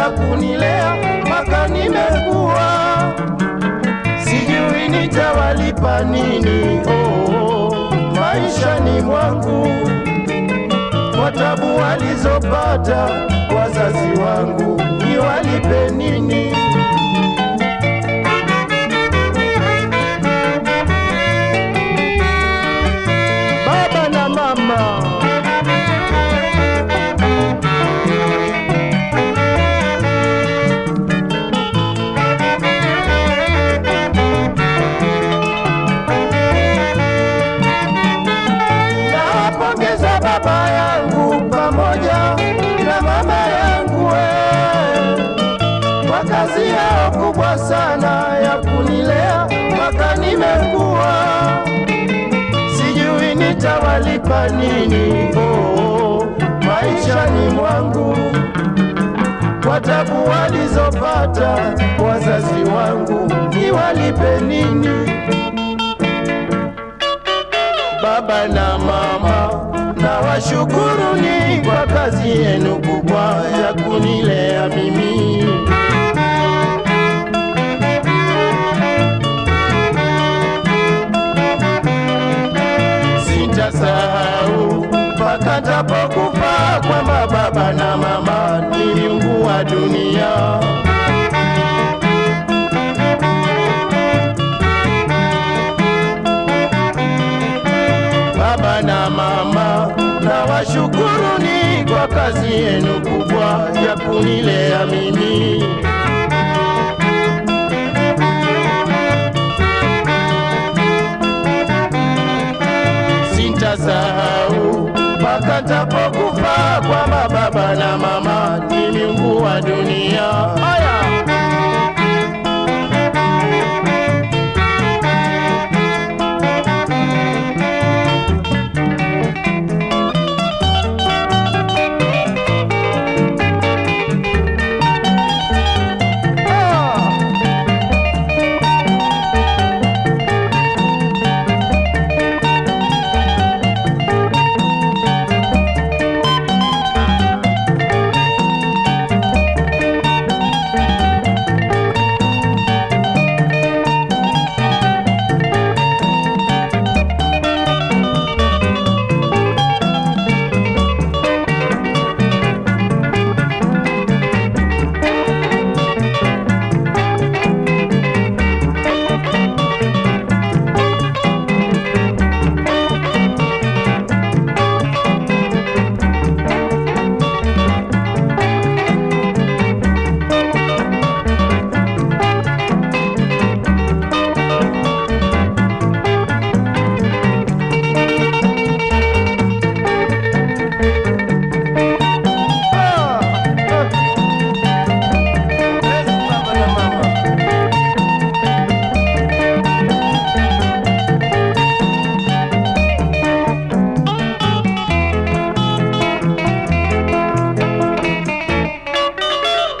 ya kunilea mpaka nimekuwa. Sijui nitawalipa nini, oh, maishani mwangu, kwa tabu walizopata wazazi wangu, niwalipe nini? Baba na mama, nawapongeza baba yangu pamoja na mama yangu kwa kazi yao kubwa sana ya kunilea mpaka nimekuwa. Sijui nitawalipa nini, oh, maishani mwangu, kwa tabu walizopata wazazi wangu, niwalipe nini? Baba na mama, nawashukuruni kwa kazi yenu kubwa ya kunilea mimi. Sitasahau mpaka nitapokufa kwamba baba na mama ni miungu wa dunia. Baba na mama, nawashukuruni kwa kazi yenu kubwa ya kunilea mimi. Sitasahau mpaka nitapokufa kwamba baba na mama ni miungu wa dunia. Haya.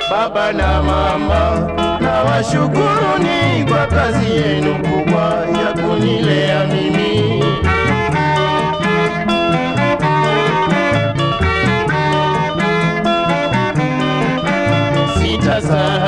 Baba na mama, nawashukuruni kwa kazi yenu kubwa ya kunilea mimi. Sitasahau